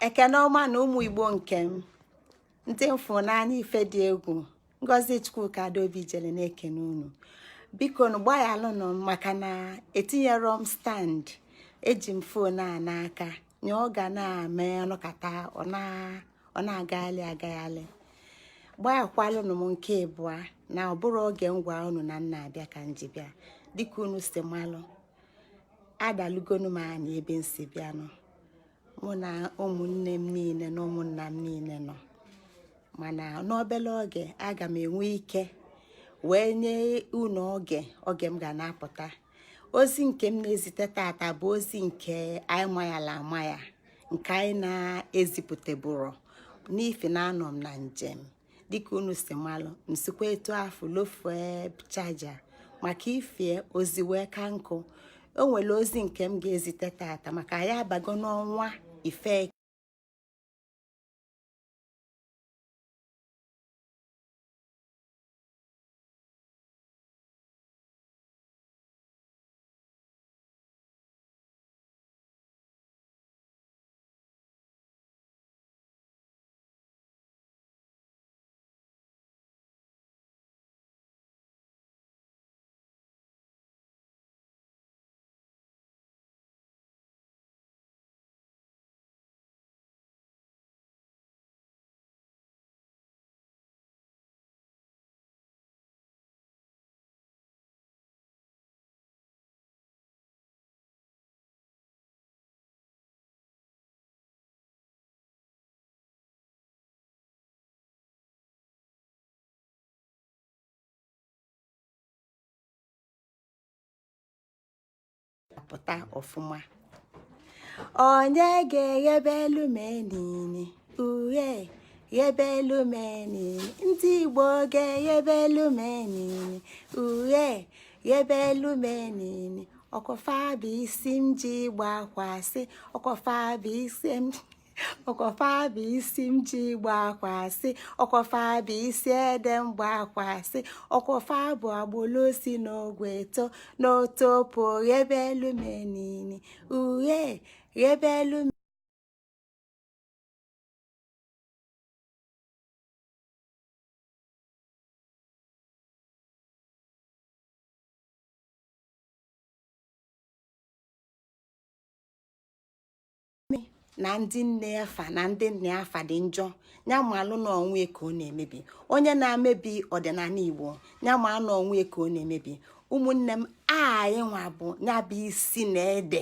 Ekene ọma na ụmụ Igbo nke m, ndị mfụ n'anya, ife dị egwu. Ngozi Chukwuka Adaobi jere na-ekene unu. Biko nụ, gbaghalụnụ m maka na etinyero m stand. Eji m phone a n'aka nye, ọ ga na-eme ọnọkata, ọ na-agaghalị agaghalị. Gbaghakwalụnụ m. Nke ịbụa, na ọ bụrụ oge ngwa unu na nna abịa ka m ji bịa. Dịka unu si malụ, adalugonu m anya ebe m si bịanụ. Mụ na ụmụnne m niile na ụmụnna m niile nọ, mana n'obere oge aga m enwe ike wee nye unu oge. Oge m ga na-apụta, ozi nke m na-ezite tata bụ ozi nke anyị mayala amaya, nke anyị na-ezipụtabụrụ, n'ifi na anọ m na njem. Dịka unu si malụ, m sikwa etu afụ lofue charger maka ifie ozi wee ka nkụ. O nwere ozi nke m ga-ezite tata maka anyị abago n'ọnwa ife pụta ọfụma. Onye ga-eghebe elu menini uhe, ghebe elu menini? Ndị Igbo ga-eghebe elu menini uhe, ghebe elu menini. Ọkọfa bụ isi m ji gbakwasị, ọkọfa bụ isi m, ọkọfa bụ isi m ji gbakwasị, ọkọfa bụ isi ede m gbakwasị, ọkọfa bụ agbụlụ si n'ogwe to n'otopo. Ghebe elu menini uhe, ghebe elu. Na ndị nne afa na ndị nna afa dị njọ, ya malụ na onwe ka ọ na-emebi. Onye na-emebi ọdịnala Igbo, ya ma na onwe ka ọ na-emebi. Ụmụnne m, anyị nwa bụ ya bụ isi na ede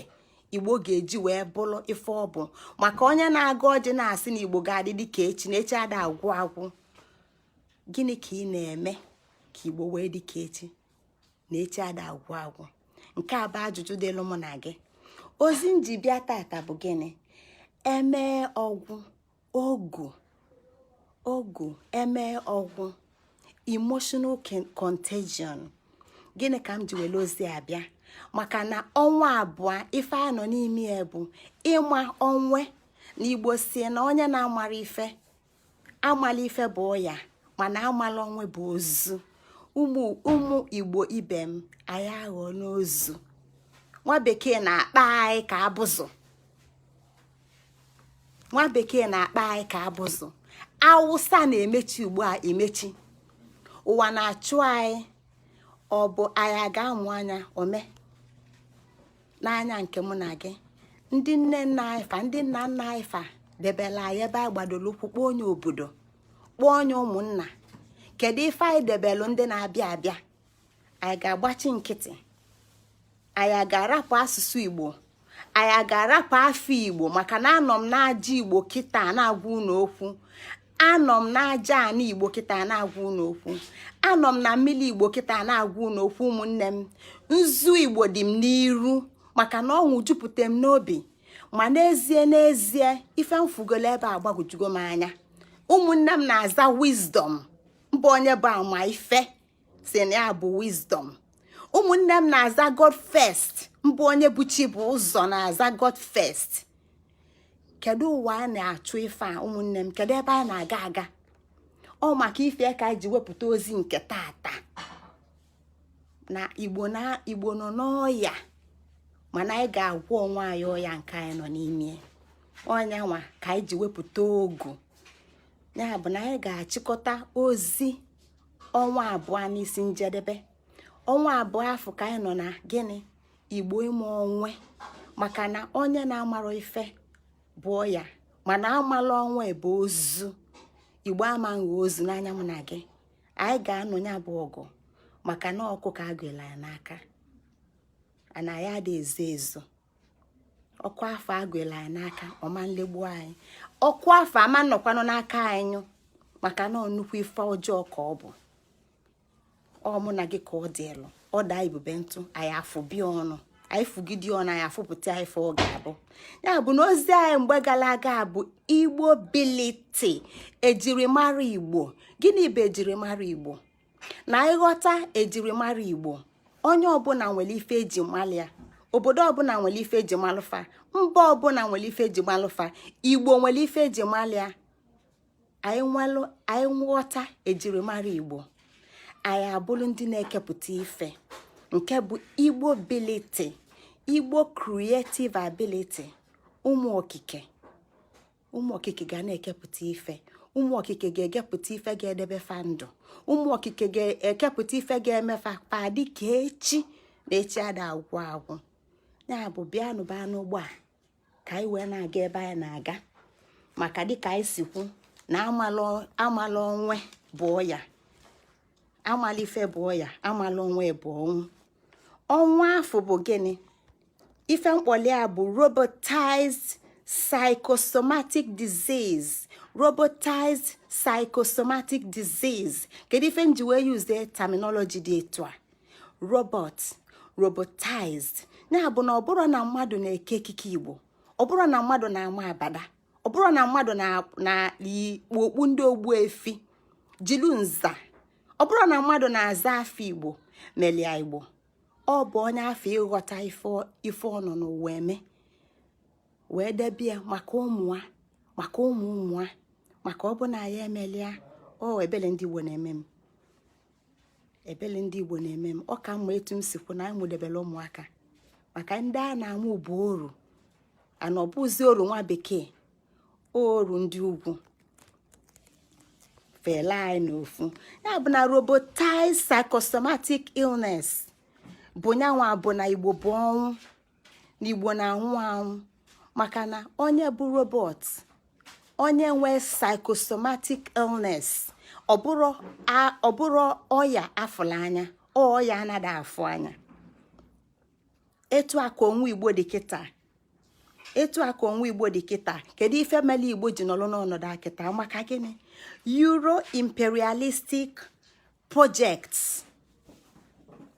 Igbo ga-eji wee bụrụ ife ọ bụ, maka onye na-aga ọjị na-asị na Igbo ga-adị dị ka echi, na echi ada agwụ agwụ. Gịnị ka ị na-eme ka Igbo wee dị ka echi, na echi ada agwụ agwụ? Nke a bụ ajụjụ dịlụ mụ na gị. Ozi m ji bịa tata bụ gịnị? Eme ọgwụ ogu ogu, eme ọgwụ emotional contagion. Gịnị ka m ji were ozi abịa? Maka na ọnwa abụọ ife a nọ n'ime ya bụ ịma onwe na Igbo si na onye na-amara ife amala ife bụ ọya, mana amala onwe bụ ozu. Ụmụ ụmụ Igbo ibe m, anyị aghọ n'ozu. Nwa bekee na-akpa anyị ka abụzụ. Nwa bekee na-akpa anyị ka abụzụ. Awụsa na-emechi ugbu a, emechi ụwa na-achụ anyị. Ọ bụ anyị a ga-amụ anya ome n'anya nke mụ na gị? Ndị nne nna anyị fa, ndị nna nna anyị fa debela anyị ebe anyị gbadoro ụkwụ, kpọọ onye obodo, kpọọ onye ụmụnna. Kedu ife anyị debelụ ndị na-abịa abịa? Anyị ga-agbachi nkịtị? Anyị a ga-arapụ asụsụ Igbo? Anyị a ga-arapụ afọ Igbo? Maka na anọ m n'aja Igbo kịta na-agwa unu okwu. Anọ m n'aja ana Igbo kịta na-agwa unu okwu. Anọ m na mmiri Igbo kịta na-agwa unu okwu. Ụmụnne m, nzu Igbo dị m n'iru, maka na ọnwụ jupụta m n'obi. Ma n'ezie n'ezie, ife mfugolo ebe a gbagwojugo m anya. Ụmụnne m na-aza wisdom mbụ, onye bụ ama ife si na ya bụ wisdom. Ụmụnne m na-aza God first mbụ, onye bụ chi bụ ụzọ na-aza God first. Kedu ụwa a na-achụ ife a? Ụmụnne m, kedu ebe a na-aga aga? Ọ maka ife ka anyị ji wepụta ozi nke tata na Igbo, na Igbo nọ n'ọya. Mana anyị ga-agwọ onwe anyị ọya nke anyị nọ n'ime ọnya nwa ka anyị ji wepụta ogu. Ya bụ na anyị ga-achịkọta ozi ọnwa 2 n'isi njedebe. Ọnwa 2 afọ ka anyị nọ na gịnị? Igbo ime onwe, maka na onye na-amarọ ife bụ ọya, mana amala onwe bụ ozu. Igbo amaghị ozu n'anya mụ na gị. Anyị ga-anọ ya bụ ọgụ, maka na ọkụ ka agụla ya n'aka ana ya ada ezo ezo. Ọkụ afọ agụla ya n'aka, ọma nlegbu anyị. Ọkụ afọ ama nnọkwanụ n'aka anyị, maka na nnukwu ife ọjọọ ka ọ bụ. Ọ mụ na gị ka ọ dịlụ. Ọ daa ibube ntụ, anyị afụbi ọnụ, anyị fugide ọnụ, anyị afụpụta ife ọ ga-abụ. Ya bụ na ozi anyị mgbe gara aga bụ Igbo biliti, ejirimara Igbo. Gịnị bụ ejirimara Igbo? Na ịghọta ejirimara Igbo, onye ọbụla nwere ife eji malịa, obodo ọbụla nwere ife eji malụfa, mba ọbụla nwere ife eji malụfa. Igbo nwere ife eji malịa. Anyị nwelụ, anyị nghọta ejirimara Igbo, anyị abụrụ ndị na-ekepụta ife, nke bụ Igbo ability, Igbo creative ability. Ụmụ okike, ụmụ okike ga na-ekepụta ife. Ụmụ okike ga-ekepụta ife ga-edebe fa ndụ. Ụmụ okike ga-ekepụta ife ga-emefa fa dị ka echi na echi ada agwụ agwụ. Ya bụ, bịanụ baa n'ụgbọ a ka anyị wee na-aga ebe anyị na-aga, maka dịka anyị si kwu na amala onwe bụ ọya, amala ife bụ ọya, amala onwe bụ ọnwụ. Ọnwa afọ bụ gịnị? Ife mkpọli a bụ robotized psychosomatic disease. Robotized psychosomatic disease. Kedu ife m ji wee use terminology dị etu a? Robot, robotized. Ya bụ na ọ bụrụ na mmadụ na-eke ekike Igbo, ọ bụrụ na mmadụ na-ama abada, ọ bụrụ na mmadụ na ikpu okpu ndị ogbu efi jilu nza, ọ bụrụ na mmadụ na-aza afọ Igbo melia Igbo, ọ bụ onye afọ ịghọta ife ọ nọ n'ụwa eme, wee debie maka ụmụa, maka ụmụ ụmụa, maka ọ bụ na ya emelia. Ọ ebele ndị Igbo na-eme m, ebele ndị Igbo na-eme m. Ọ ka mma etu m si kwu na anyị mụdebere ụmụaka, maka ndị a na-amụ bụ oru ana. Ọ bụzi oru nwa bekee, oru ndị ugwu fele anyị n'ofu. Ya bụ na robotized psychosomatic illness bụ nyanwa bụ na Igbo bụ ọnwụ, na Igbo na-anwụ anwụ, maka na onye bụ robot, onye nwee psychosomatic illness, ọ bụrụ ọya afụla anya, ọya anaghị afụ anya. Etu a ka onwe Igbo dị kịta, etu a ka onwe Igbo dị kịta. Kedu ife mere Igbo ji nọrọ n'ọnọdụ akịta? Maka gịnị? Euro imperialistic projects.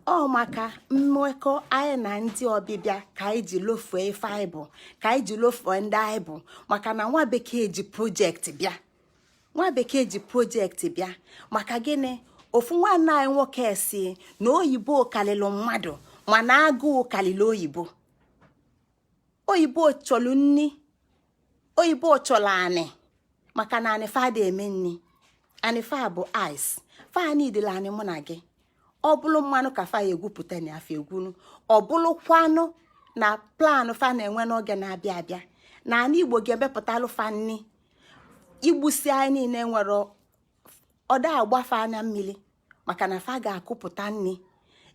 Ọ maka mmekọ anyị na ndị ọbịbịa ka anyị ji lofue ife anyị bụ, ka anyị ji lofue ndị anyị bụ, maka na nwa bekee ji project bịa. Nwa bekee ji project bịa maka gịnị? Ofu nwanne anyị nwoke si na oyibo kalịlụ mmadụ, mana agụụ kalịlụ oyibo. Oyibo chọrọ nni, oyibo chọrọ anị, maka na anị fa dị eme nni. Anị fa bụ ice. Fa nidila anị mụ na gị. Ọ bụrụ mmanụ ka fa ya egwupụta na afọ egwunu, ọ bụrụkwanụ na plan fa na-enwe n'oge na-abịa abịa na ana Igbo ga-emepụtalụ fa nni. Igbusi anyị niile nwere ọda agbafe anya mmiri, maka na fa ga-akụpụta nni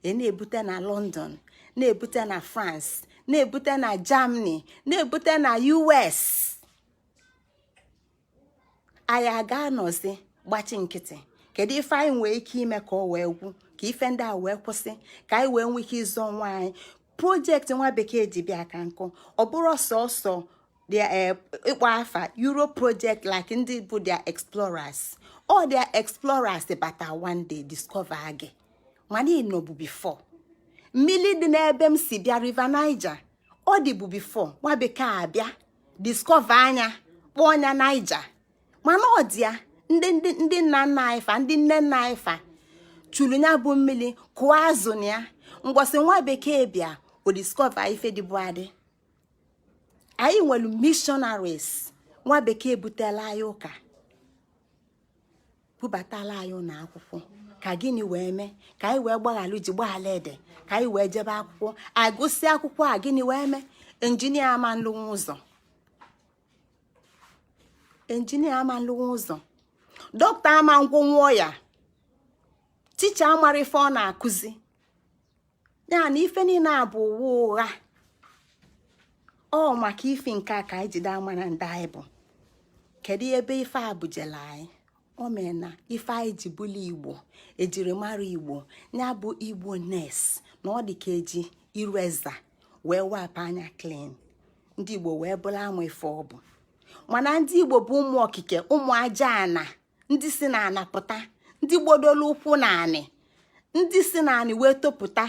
e na-ebute na London, na-ebute na France, na-ebute na Germany, na-ebute na US. Anyị a ga-anọzi gbachi nkịtị? Kedu ife anyị nwee ike ime ka ọ wee gwụ, ka ife ndị a wee kwụsị, ka anyị wee nwee ike ịzụ onwe anyị? Project nwa bekee ji bịa ka nkụ. Ọ bụrụ sọsọ ịkpọ afa Euro project, like ndị bụ their explorers. All their explorers bata one day discover gị, mana ịnọbụ before. Mmiri dị n'ebe m si bịa, River Niger, ọ dịbụ before nwa bekee abịa discover anya, kpọọ anya Niger. Mana ọ dị ya, ndị nna nna anyị fa, ndị nne nna anyị fa chụrụ ya bụ mmiri, kụọ azụ na ya. Ngwọsị nwa bekee bịa, o discover ife dịbụ adị. Anyị nwere missionaries. Nwa bekee butela anyị ụka, bubatala anyị ụlọ akwụkwọ. Ka gịnị wee mee? Ka anyị wee gbaghalụ ji, gbaghala ede, ka anyị wee jebe akwụkwọ. Agụsị akwụkwọ a, gịnị wee mee? Engineer ama nlụnwa ụzọ, engineer ama nlụnwa ụzọ, dọkịta ama ngwụnwụọ ya, teacher amara ife ọ na-akụzi ya. Na ife niile a bụ ụwa ụgha. Ọ maka ife nke a ka anyị jide ama na ndị anyị bụ. Kedu ebe ife a bujela anyị? O mee na ife anyị ji bụlụ Igbo, ejirimara Igbo ya bụ Igboness, na ọ dị ka eji eraser wee wapụ anya clean. Ndị Igbo wee bụrụ amụ ife ọ bụ. Mana ndị Igbo bụ ụmụ okike, ụmụ aja ana, ndị si na ana pụta, ndị gbodolu ụkwụ na anị, ndị si na anị wee topụta.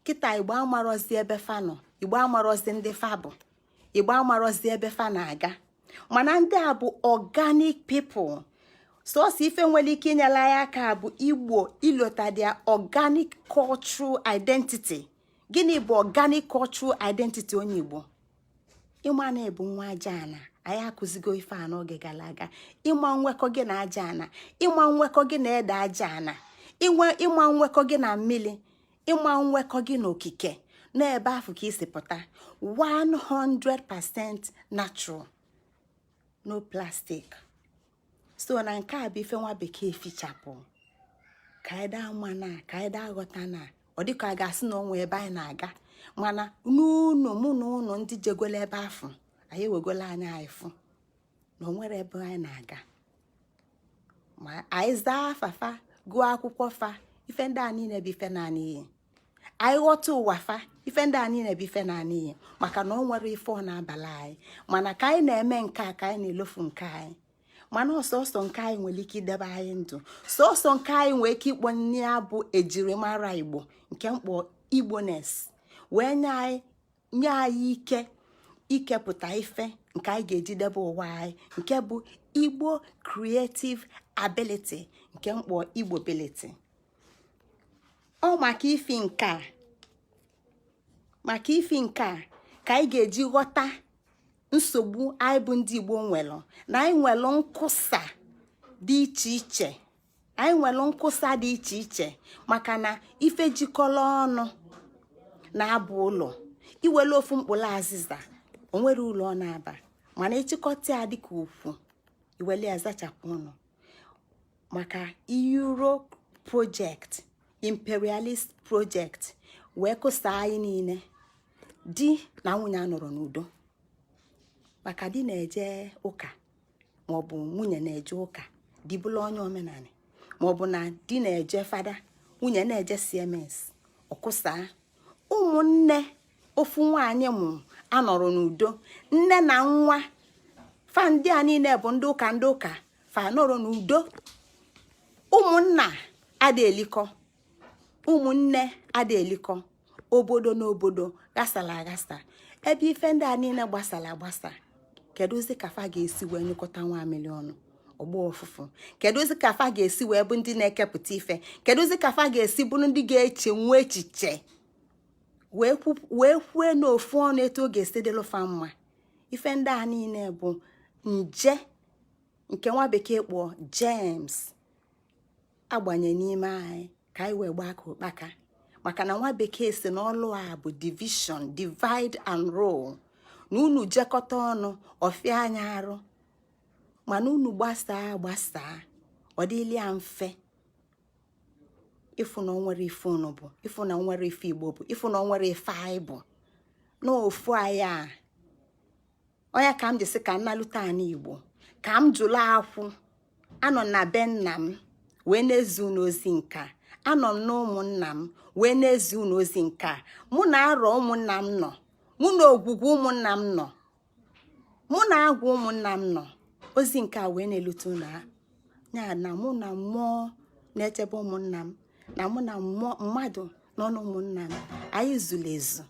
Kịta Igbo amarọzi ebe fa nọ, Igbo amarọzi ndị fa bụ, Igbo amarọzi ebe fa na-aga. Mana ndị a bụ organic people. Sọsọ ife nwere ike inyere anyị aka bụ Igbo ilota their organic cultural identity. Gịnị bụ organic cultural identity onye Igbo? Ịma na ebu nwa aja ana. Anyị akụzigo ife a n'oge gara aga. Ịma nwekọ gị na aja ana, ịma nwekọ gị na ede aja ana, inwe ịma nwekọ gị na mmiri, ịma nwekọ gị na okike, n'ebe afọ ka isi pụta 100% natural, no plastic. So na nke a bụ ife nwa bekee fichapụ ka anyị daa ma na ka anyị daa ghọta na ọ dịka a ga-asị na onwe ebe anyị na-aga. Mana n'unu, mụ na ụnụ ndị jegolo ebe afọ, anyị ewegola anya anyị fụ na o nwere ebe anyị na-aga. Ma anyị zaa afafa, gụọ akwụkwọ fa, ife ndị a niile bụ ife naanị ihe anyị ghọta ụwa fa. Ife ndị a niile bụ ife naanị ihe, maka na o nwere ife ọ na-abala anyị. Mana ka anyị na-eme nke a, ka anyị na-elofu nke anyị. Mana ọsọsọ nke anyị nwere ike idebe anyị ndụ, sọsọ nke anyị nwere ike ịkpọ ya bụ ejirimara Igbo, nke mkpọ Igboness, wee nye anyị ike ikepụta ife nke anyị ga-eji debe ụwa anyị, nke bụ Igbo creative ability, nke mkpọ Igbobility. Ọ maka ifi nke a, maka ifi nke a ka anyị ga-eji ghọta nsogbu anyị bụ ndị Igbo nwere, na anyị nwere nkwụsa dị iche iche. Anyị nwere nkwụsa dị iche iche maka na ife jikọrọ ọnụ na-abụ ụlọ. Iwere ofu mkpụrụ azịza, o nwere ụlọ ọ na-aba. Mana ịchịkọta ya dịka ukwu, iwele ya zachapụ ụlọ. Maka Euro project, imperialist project, wee kụsa anyị niile. Di na nwunye anọrọ n'udo maka di na-eje ụka maọbụ nwunye na-eje ụka, di bụla onye omenala, maọbụ na di na-eje fada, nwunye na-eje CMS, ọkụsaa. Ụmụnne ofu nwaanyị mụ anọrọ n'udo, nne na nwa fa. Ndị a niile bụ ndị ụka, ndị ụka fa nọrọ n'udo. Ụmụnna ada elikọ, ụmụnne ada elikọ, obodo na obodo ghasara aghasa. Ebe ife ndị a niile gbasara agbasa, kedụzi ka fa ga-esi wee nyụkọta nwa ọnụ ọgbọ ọfụfụ? Kedụzi ka fa ga-esi wee bụ ndị na-ekepụta ife? Kedụzi ka fa ga-esi bụrụ ndị ga-eche nwa echiche wee kwue n'ofu ọnụ etu ọ ga-esi dịlụ fa mma? Ife ndị a niile bụ nje nke nwa bekee kpọọ germs agbanye n'ime anyị ka anyị wee gbaa ka ụkpaka. Maka na nwa bekee si na ọlụ a bụ division, divide and rule, na unu jekọta ọnụ ọfịa anya arụ, mana unu gbasaa gbasaa, ọ dịla ya mfe ịfụ na onwere ife unu bụ, ịfụ na onwere ife Igbo bụ, ịfụ na onwere ife anyị bụ n'ofu anyị a. Onye ka m ji sị ka m nalute anyị Igbo, ka m jụrụ akwụ anọ na be nna m wee na-ezi unu ozi nka, anọ m na ụmụnna m wee na-ezi unu ozi nka. Mụ na arọ ụmụnna m nọ, mụ na ogwugwu ụmụnna m nọ, mụ na agwa ụmụnna m nọ, ozi nke a wee na-elute unu ya. Na mụ na mmụọ na-echebe ụmụnna m, na mụ na mmụọ mmadụ nọ n'ụmụnna m, anyị zuru ezu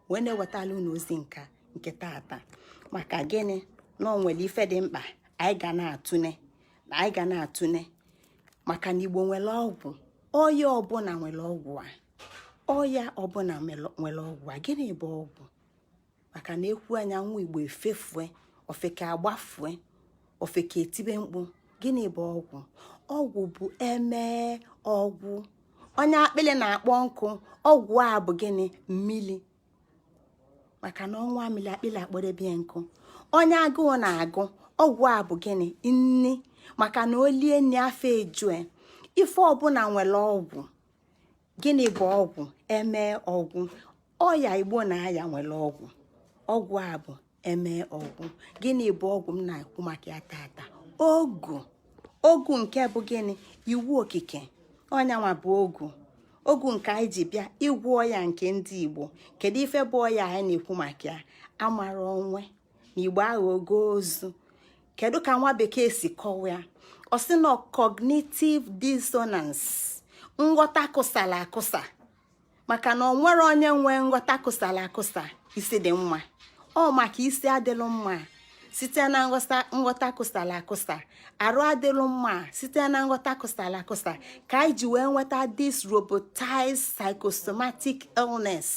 wee na-ewetala unu ozi nka nke tata. Maka gịnị? Na o nwere ife dị mkpa anyị ga na-atụne na anyị ga na-atụne, maka na Igbo nwere ọgwụ. Ọya ọbụla nwere ọgwụ a, ọya ọbụla nwere ọgwụ a. Gịnị bụ ọgwụ? Maka na ekwu anya nwa Igbo efefue, ofeke agbafue, ofeke etibe mkpu. Gịnị bụ ọgwụ? Gịnị bụ ọgwụ? Ọgwụ bụ emee ọgwụ. Onye akpịlị na-akpọ nkụ, ọgwụ a bụ gịnị? Mmili. Maka na ọnwa mmiri, akpịlị akpọdebie nkụ. Onye agụụ na-agụ, ọgwụ a bụ gịnị? Nni. Maka na olie nni, afọ ejue. Ife ọbụla nwere ọgwụ. Gịnị bụ ọgwụ? Emee ọgwụ. Ọya Igbo na-aya nwere ọgwụ. Ọgwụ a bụ emee ọgwụ. Gịnị bụ ọgwụ m na-ekwu maka ya tata? Ogu. Ogu nke bụ gịnị? Iwu okike. Ọnyanwa bụ ogu. Ogu nke anyị ji bịa ịgwọ ọya nke ndị Igbo. Kedu ife bụ ọya anyị na-ekwu maka ya? Amara onwe na Igbo aghọgo ozu. Kedu ka nwa bekee si kọwa ya? Ọ sị na cognitive dissonance, nghọta kụsara akụsa. Maka na ọ nwere onye nwee nghọta kụsara akụsa, isi dị mma. Ọ maka isi adịlụ mma site na nghọta kụsara akụsa, arụ adịlụ mma site na nghọta kụsara akụsa, ka anyị ji wee nweta this robotized psychosomatic illness.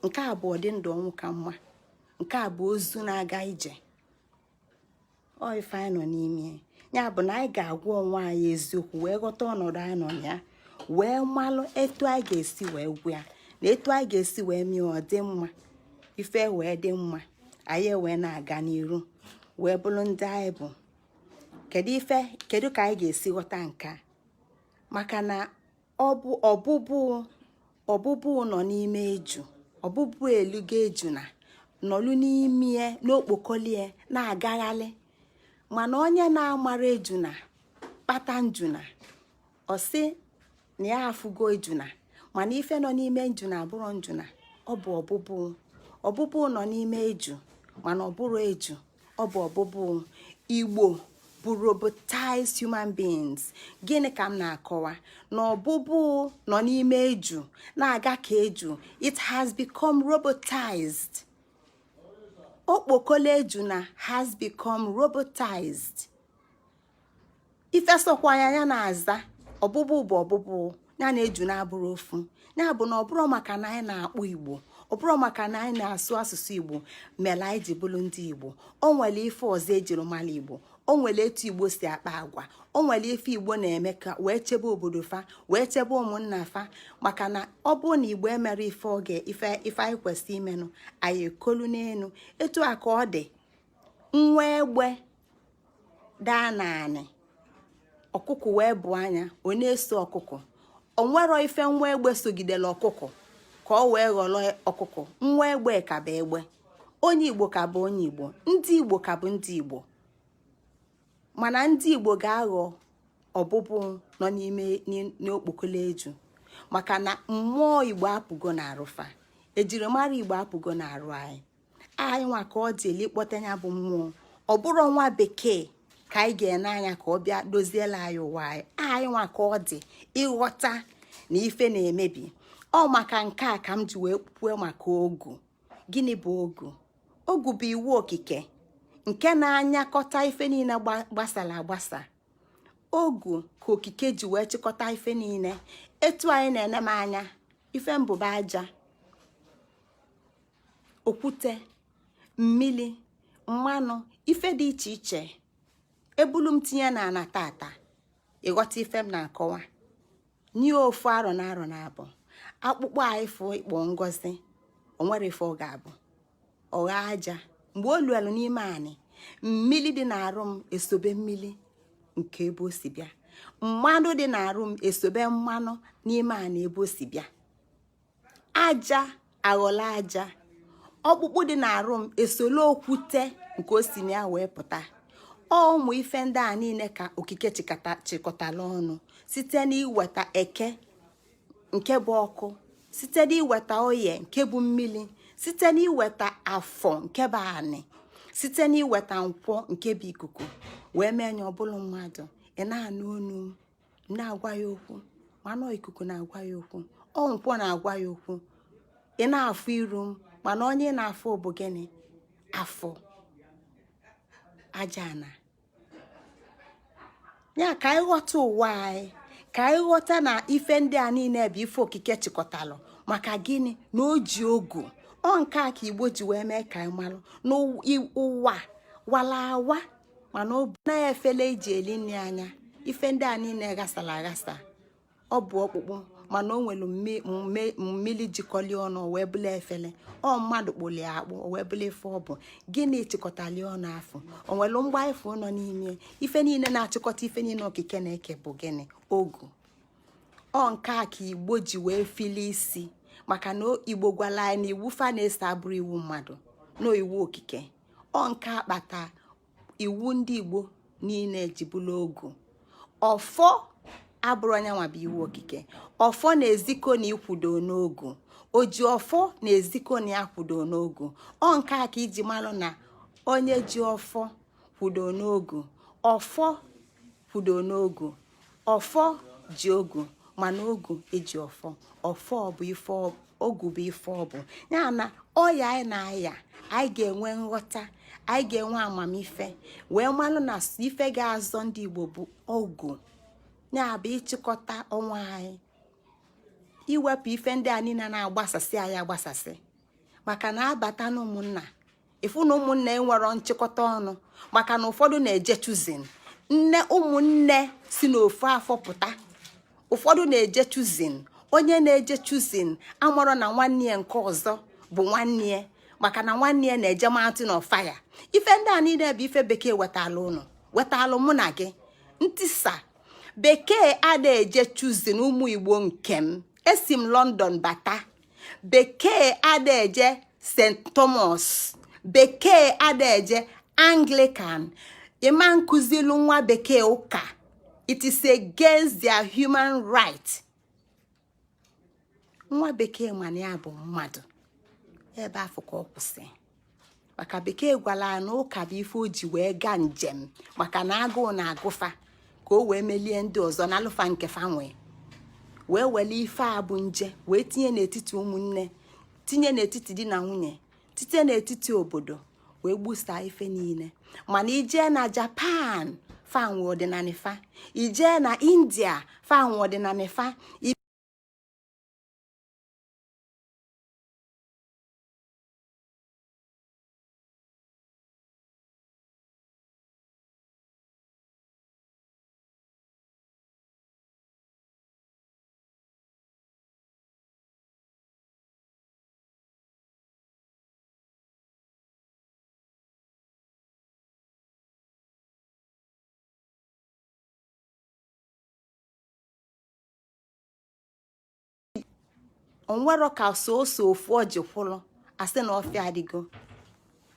Nke a bụ ọdị ndụ ọnwụ ka mma. Nke a bụ ozu na-aga ije. Ọ ife anyị nọ n'ime ya bụ na anyị ga-agwa onwe anyị eziokwu, wee ghọta ọnọdụ anyị nọ na ya, wee malụ etu anyị ga-esi wee gwụ ya na etu anyị ga-esi wee mee ọ dị mma. Ife wee dị mma, anyị wee na-aga n'iru, wee bụrụ ndị anyị bụ. Kedu ife, kedu ka anyị ga-esi ghọta nke a? Maka na ọ bụ ọbụbụ. Ọbụbụ nọ n'ime eju. Ọbụbụ elugo ejuna nọlụ n'ime n'okpokolie na-agaghalị. Mana onye na-amara ejuna kpata njuna, ọ sị na ya afụgo ejuna. Mana ife nọ n'ime njuna abụrụ njuna, ọ bụ ọbụbụ. Ọbụbụ nọ n'ime eju, mana ọ bụrụ eju, ọ bụ ọbụbụ. Igbo bụ robotized human beings. Gịnị ka m na-akọwa? Na ọbụbụ nọ n'ime eju na-aga ka eju. It has become robotized. Okpokolo ejuna has become robotized. Ifesokwa ya, ya na-aza ọbụbụ bụ ọbụbụ ya na ejuna abụrụ ofu. Ya bụ na ọ bụrụ maka na anyị na-akpụ Igbo, ọ bụrụ maka na anyị na-asụ asụsụ Igbo mere anyị ji bụrụ ndị Igbo. O nwere ife ọzọ ejiri mara Igbo. O nwere etu Igbo si akpa agwa. O nwere ife Igbo na-eme ka wee chebe obodo fa, wee chebe ụmụnna fa. Maka na ọ bụrụ na Igbo emere ife oge ife ife anyị kwesịrị imenụ, anyị ekolu n'elu. Etu a ka ọ dị. Nwa egbe daa naanị, ọkụkọ wee bụ anya, ọ na-eso ọkụkọ. O nwero ife nwa egbe sogidere ọkụkọ ka ọ wee ghọrọ ọkụkọ. Nwa egbe ka bụ egbe. Onye Igbo ka bụ onye Igbo. Ndị Igbo ka bụ ndị Igbo. Mana ndị Igbo ga-aghọ ọbụbụ nọ n'ime n'okpokolo eju, maka na mmụọ Igbo apụgo na arụfa, ejirimara Igbo apụgo na arụ anyị. Anyị nwa ka ọ dị eli ịkpọta ya bụ mmụọ. Ọ bụrụ nwa bekee ka anyị ga-ene anya ka ọ bịa doziela anyị ụwa anyị. Anyị nwa ka ọ dị ịghọta na ife na-emebi. Ọ maka nke a ka m ji wee kwuo maka ogu. Gịnị bụ ogu? Ogu bụ iwu okike nke na-anyakọta ife niile gbasara agbasa. Ogu ka okike ji wee chịkọta ife niile. Etu anyị na-ene m anya, ife mbụba aja, okwute, mmili, mmanụ, ife dị iche iche ebulu m tinye na ana tata, ịghọta ife m na-akọwa? Nye ofu arọ na arọ na abụ, akpụkpọ a ifụ ịkpọ Ngozi, onwere ife ọ ga-abụ ọgha aja. Mgbe o luelu n'ime anị, mmili dị na-arụ m esobe mmili nke ebe o si bịa, mmanụ dị na-arụ m esobe mmanụ n'ime anị ebe o si bịa, aja aghọla aja, ọkpụkpụ dị na-arụ m esolo okwute nke o si na ya wee pụta. Ọ ụmụ ife ndị a niile ka okike chịkọtala ọnụ site n'iweta Eke nke bụ ọkụ, site n'iweta Oye nke bụ mmiri, site n'iweta Afọ nke bụ anị, site n'iweta Nkwọ nke bụ ikuku, wee mee nya ọbụla mmadụ. Ị na-anụ onu m na-agwa ya okwu, mana ikuku na-agwa ya okwu, ọ Nkwọ na-agwa ya okwu. Ị na-afụ iru m, mana onye ị na-afụ bụ gịnị? Afọ aja ana ya. Ka anyị ghọta ụwa anyị, ka anyị ghọta na ife ndị a niile bụ ife okike chịkọtalụ. Maka gịnị? Na o ji ogu. Ọ nke a ka Igbo ji wee mee ka anyị malụ na ụwa wala awa. Mana ọ bụ na efele iji eli nri anya, ife ndị a niile ghasara aghasa, ọ bụ ọkpụkpụ, mana o nwere mmili jikọli ọnụ wee bụla efele. Ọ mmadụ kpụli akpụ o wee bụla ife ọ bụ. Gịnị chịkọtali ọnụ afọ? O nwere mgba ifo nọ n'ime ife niile na-achịkọta ife niile okike na-eke bụ gịnị? Ogu. Ọ nke a ka Igbo ji wee fili isi, maka na Igbo gwara anyị na iwu fa na-eso abụrụ iwu mmadụ na iwu okike. Ọ nke akpata iwu ndị Igbo niile ji bụrụ ogu. Ọfọ abụrụ onye nwa bụ iwu okike. Ọfọ na-ezikọ na ikwudo n'ogu. Oji ọfọ na-ezikọ na ya kwudo n'ogu. Ọ nke a ka iji malụ na onye ji ọfọ kwudo n'ogu, ọfọ kwudo n'ogu, ọfọ ji ogu, mana ogu eji ọfọ. Ọfọ bụ ife, ogu bụ ife ọ bụ ya na ọya anyị na-aya. Anyị ga-enwe nghọta, anyị ga-enwe amamife wee malụ na ife ga-azọ ndị Igbo bụ ogu, ya bụ ịchịkọta onwe anyị, iwepụ ife ndị a niile na-agbasasị anyị agbasasị. Maka na abata na ụmụnna, ịfụ na ụmụnna enwero nchịkọta ọnụ, maka na ụfọdụ na-eje choosing nne. Ụmụnne si n'ofu afọ pụta, ụfọdụ na-eje choosing. Onye na-eje choosing amarọ na nwanne ya nke ọzọ bụ nwanne ya, maka na nwanne ya na-eje mountain of fire. Ife ndị a niile bụ ife bekee wetalụ ụnụ, wetalụ mụ na gị ntisa. Bekee ada eje choosing. Ụmụ Igbo nke m, esi m London bata. Bekee ada eje St Thomas, bekee ada eje Anglican. Ịma nkụzilu nwa bekee ụka, it is against their human right. Nwa bekee mana ya bụ mmadụ ebe afọ ka ọ kwụsị, maka bekee gwara ya na ụka bụ ife o ji wee gaa njem, maka na agụụ na-agụfa ka o wee melie ndị ọzọ na alụfa nke fa nwee, wee were ife a bụ nje wee tinye n'etiti ụmụnne, tinye n'etiti di na nwunye, tinye n'etiti obodo, wee gbusaa ife niile. Mana ijee na Japan, fa nwe ọdịnala fa. Ijee na India, fa nwe ọdịnala fa. Onwero ka soso ofu ọjị kwụlụ asị na ọfịa adịgo.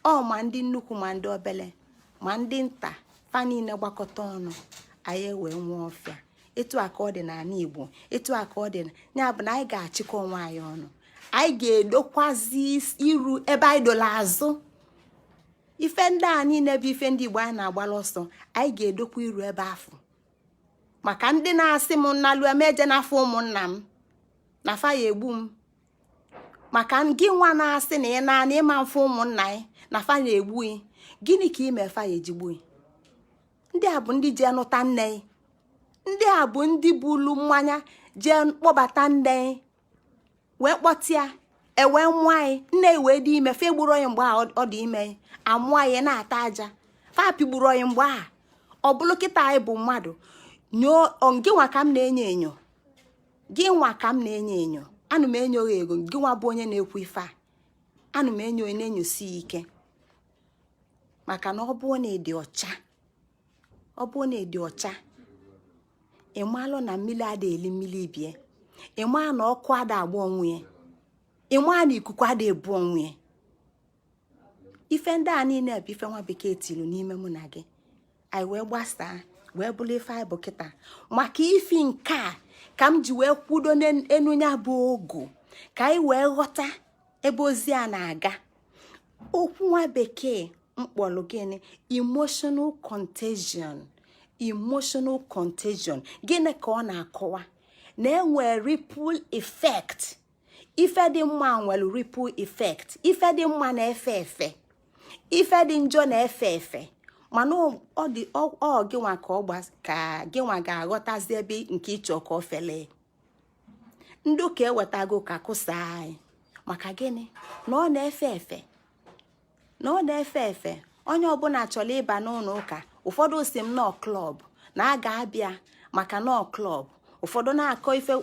Ọ ma ndị nnukwu, ma ndị obele, ma ndị nta, fa niile gbakọta ọnụ, anyị wee nwee ọfịa. Etu a ka ọ dị n'ala Igbo, etu a ka ọ dị. Ya bụ na anyị ga-achịkọ onwe anyị ọnụ, anyị ga-edokwazi iru ebe anyị dola azụ. Ife ndị a niile bụ ife ndị Igbo anyị na-agbala ọsọ. Anyị ga-edokwa iru ebe afọ, maka ndị na-asị m nnalụ emeje n'afọ ụmụnna m na fa ya egbu m, maka gị nwa na-asị na ị na-ana ịma mfe ụmụnna ya na fa na-egbu gị. Gịnị ka ime fa ya ejigbu gị? Ndị a bụ ndị jee nụta nne ya, ndị a bụ ndị bulu mmanya jee kpọbata nne ya, wee kpọtịa ewee mụọ anyị. Nne ya wee dị ime, fa egburu onye mgbe a ọ dị ime, amụọ anyị na-ata aja, fa pigburu onye mgbe a. Ọ bụrụ kịta anyị bụ mmadụ nyoo. Gị nwa ka m na-enyo enyo, gị nwa ka m na-enyo enyo. Anụ m enyo gị ego, gị nwa bụ onye na-ekwu ife a. Anụ m enyo na-enyosi ya ike, maka na ọ bụrụ na ịdị ọcha, ọ bụrụ na ịdị ọcha, ị malụ na mmiri ada eli mmiri bie, ị maa na ọkụ ada agba onwe ya, ị maa na ikuku ada ebu onwe ya. Ife ndị a niile bụ ife nwa bekee tilu n'ime mụ na gị, anyị wee gbasaa, wee bụrụ ife anyị bụ kịta. Maka ifi nke a ka m ji wee kwudo n'enu ya bụ ogu, ka anyị wee ghọta ebe ozi a na-aga. Okwu nwa bekee mkpọrọ gịnị? Emotional contagion. Emotional contagion, gịnị ka ọ na-akọwa? Na enwe ripple effect. Ife dị mma nwere ripple effect. Ife dị mma na-efe efe, ife dị njọ na-efe efe. Mana ọ dị ọ gịnwa ka ọ ka gịnwa ga-aghọtazi ebe nke ịchọ ka ọ fele. Ndị ụka ewetago ka kụsaa anyị. Maka gịnị? Na ọ na-efe efe, na ọ na-efe efe. Onye ọbụla chọrọ ịba n'ụlọ ụka. Ụfọdụ si m nọọ club na a ga-abịa maka nọọ club. Ụfọdụ na-akọ ife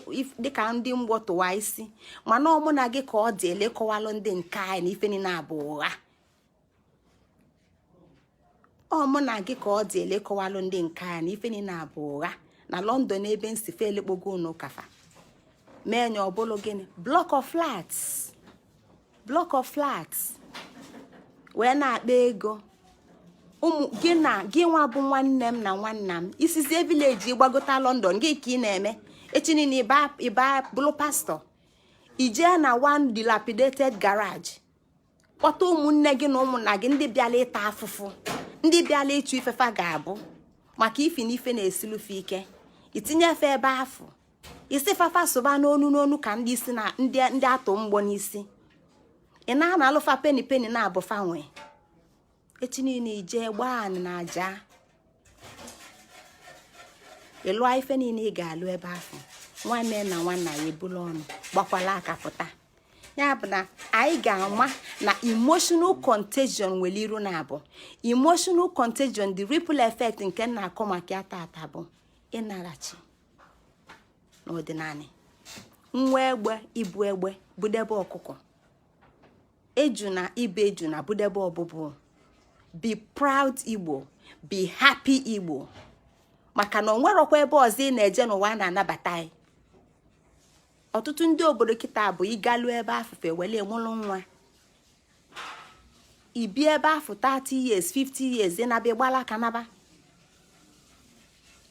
dịka ndị mgbọ tụwa isi, mana ọ mụ na gị ka ọ dị elekọwalụ ndị nke anyị na ife niile abụ ụgha. Ọ mụ na gị ka ọ dị elekọwalụ ndị nke anyị na ife niile abụ ụgha. Na London ebe nsi fe elekpogo unu kafa mee nya, ọbụlụ gịnị? Block of flats, block of flats wee na-akpa ego. Ụmụ gị na gị nwa bụ nwanne m na nwanna m, isizie village gbagota London, gị ka ị na-eme echi niile ịba bụlụ pastọ, ijee na one dilapidated garage kpọta ụmụnne gị na ụmụnna gị, ndị bịala ịta afụfụ, ndị bịala ịchụ ifefa ga-abụ maka ifi na ife na-esilufe ike, itinye efe ebe afụ, isi fafa sụba n'onu n'onu ka ndị isi na ndị atụ mgbọ n'isi. Ị na-ana alụfa penny penny na-abụ fanwe. Echi niile ijee gbaa anị na aja, ịlụọ ife niile ị ga-alụ ebe afụ. Nwanne na nwanna ya ebulu ọnụ gbakwala aka pụta. Ya bụ na anyị ga-ama na emotional contagion nwere iru na abụ. Emotional contagion, the ripple effect nke m na-akọ maka ya tata, bụ ịnaghachi n'ọdịnala. Nwa egbe ibu egbe budebe ọkụkọ, ejuna ibe ejuna budebe ọbụbụ. Be proud Igbo, be happy Igbo, maka na o nwerọkwa ebe ọzọ ị na-eje n'ụwa a na-anabata anyị. Ọtụtụ ndị obodo kịta bụ ịgalu ebe afụfe wele mụrụ nwa, ibi ebe afụ 30 years, 50 years, ị na-abịa gbala aka naba.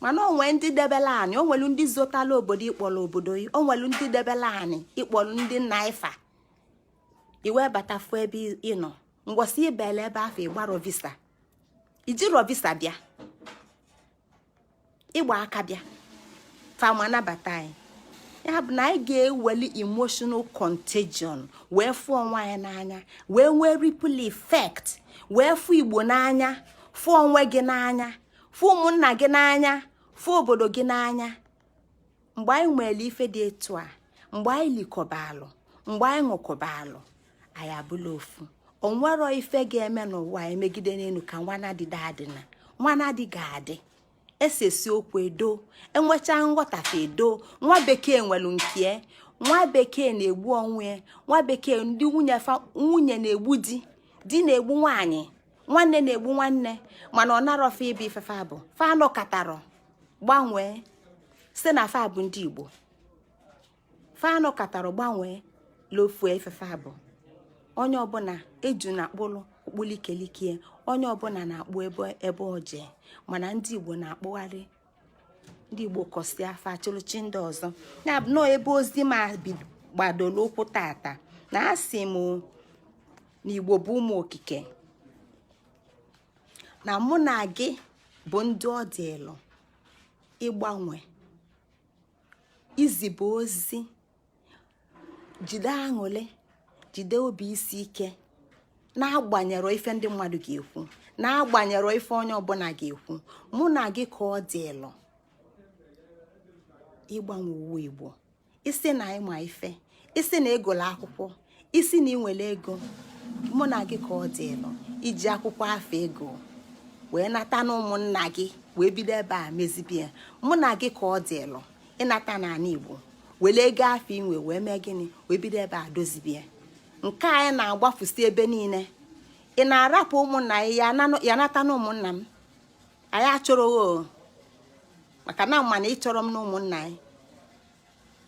Mana onwe ndị debela anị, o nwelu ndị zotala obodo ịkpọrọ obodo, o nwelu ndị debela anị ịkpọrọ ndị nna ifa iwe bata fụ ebe ị nọ. Mgbọsị ibele ebe afọ ịgbarọ visa, ijirọ visa bịa, ịgba aka bịa, fama nabata anyị. Ya bụ na anyị ga-eweli emotional contagion wee fụ onwe anyị n'anya, wee nwee ripple effect, wee fụ Igbo n'anya, fụ onwe gị n'anya, fụ ụmụnna gị n'anya, fụ obodo gị n'anya. Mgbe anyị nwere ife dị etu a, mgbe anyị likọbalụ, mgbe anyị ṅụkọbalụ, anyị abụla ofu. Onwero ife ga-eme n'ụwa emegide n'elu ka nwana dịda adịna nwana dị ga-adị esesi okwu edo, enwecha nghọtafe edo. Nwa bekee nwere nke nwa bekee na-egbu onwe nwa bekee, ndị nwunye fa, nwunye na-egbu di, di na-egbu nwaanyị, nwanne na-egbu nwanne, mana ọ narọfe ịbụ ifefe bụ fa anọkatarọ gbanwee site na fa bụ ndị Igbo. Fa anọkatarọ gbanwee lofue ifefe bụ. Onye ọbụla eju na akpụlụ okpulikelikie, onye ọbụla na-akpụ ebe ebe o jee, mana ndị Igbo na-akpụgharị. Ndị Igbo kọsịa afa achụlụchi ndị ọzọ. Ya bụ nọọ ebe ozi ma gbadoro ụkwụ tata na asị m na Igbo bụ ụmụ okike, na mụ na gị bụ ndị ọ dịlụ ịgbanwe iziba ozi. Jide aṅụrị, jide obi isi ike, na-agbanyere ife ndị mmadụ ga-ekwu, na-agbanyere ife onye ọbụla ga-ekwu. Mụ na gị ka ọ dịlụ ịgbanwe uwe Igbo. Isi na ịma ife, isi na ịgụlụ akwụkwọ, isi na ịnwere ego, mụ na gị ka ọ dịlụ iji akwụkwọ afọ ego wee nata na ụmụnna gị wee bido ebe a mezibie. Mụ na gị ka ọ dịlụ ịnata n'ala Igbo were ego afọ inwe wee mee gịnị? Wee bido ebe a dozibie nke anyị na-agbafusi ebe niile. Ị na-arapụ ụmụnna ya nata na ụmụnna m anyị achọrọ o, maka na mana ịchọrọ m na ụmụnna anyị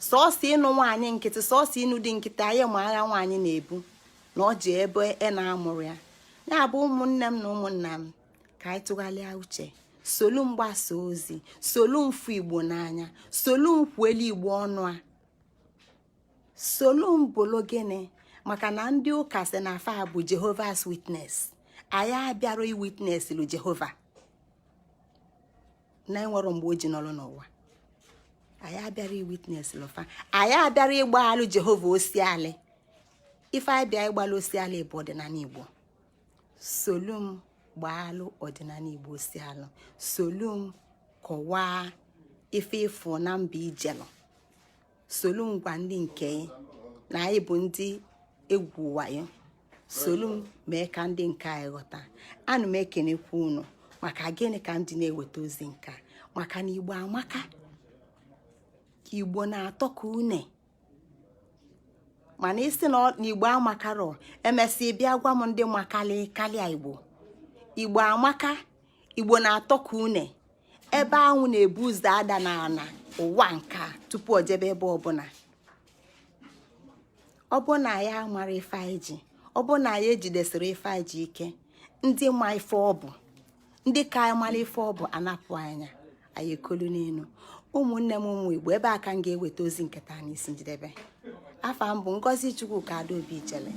sọọsọ ịnụ nwaanyị nkịtị, sọọsọ ịnụ di nkịtị. Anyị ma agha nwaanyị na-ebu na ọ ji ebe ị na-amụrụ ya. Ya bụ, ụmụnne m na ụmụnna m, ka anyị tụgharịa uche, solu mgbasa ozi, solu mfu Igbo n'anya, solu nkwuelu Igbo ọnụ a, solu mbolo gịnị, maka na ndị ụka sị na fa bụ Jehovah's Witness. Anyị abịara iwitness lu Jehova na enwero mgbe o ji nọrọ n'ụwa. Anyị abịara iwitness lụfa, anyị abịara ịgbaghalụ Jehova osialị. Ife anyị bịa ịgbalụ osialị bụ ọdịnala Igbo. Solu m gbaalụ ọdịnala Igbo osialụ, solu m kọwaa ife ịfụ na mba ijelụ, solu m gwa ndị nke na anyị bụ ndị egwu wayo, solu m mee ka ndị nke anyị ghọta. Ana m ekenekwa unu. Maka gịnị ka m ji na-eweta ozi nke a? Maka na Igbo amaka, Igbo na-atọ ka une. Mana ị sị na Igbo amakarọ, emesịa bịa gwa m ndị makali kalịa Igbo. Igbo amaka, Igbo na-atọ ka une. Ebe anwụ na-ebu ụzọ ada n'ala ụwa nke a tupu o jebe ebe ọbụla. Ọ bụ na ya mara ife anyị ji, ọ bụ na ya ejidesịrị ife anyị ji ike, ndị ma ife ọ bụ, ndị ka anyị mara ife ọ bụ, anapụ anya anyị ekolu n'elu. Ụmụnne m, ụmụ Igbo, ebe a ka m ga-eweta ozi nke taa n'isi njedebe. Afa m bụ Ngozi Chukwuka Adaobi Ijele.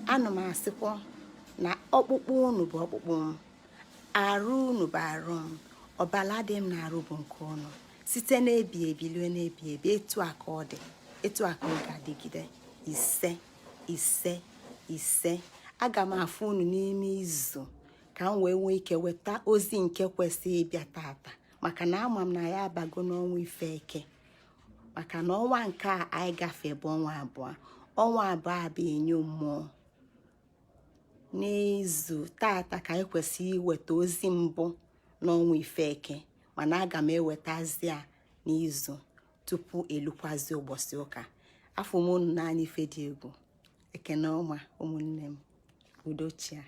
Ana m asịkwa na ọkpụkpụ unu bụ ọkpụkpụ m, arụ unu bụ arụ m, ọbala dị m na-arụ bụ nke unu, site n'ebi ebi lue n'ebi ebi. Etu a ka ọ dị, etu a ka ọ ga-adịgide. Ise, ise, ise. Aga m afụ unu n'ime izu ka m wee nwee ike weta ozi nke kwesịrị ịbịa tata, maka na ama m na ya abago n'ọnwa ife eke, maka na ọnwa nke a anyị gafee bụ ọnwa abụọ. Ọnwa abụọ a bụ enyo mmụọ. N'izu tata ka anyị kwesịrị iweta ozi mbụ n'ọnwa ife eke, mana aga m ewetazi a n'izu tupu elukwazi ụbọchị ụka. Afọ m unu n'anya ife dị egwu. Ekene ọma, ụmụnne m. Udochia.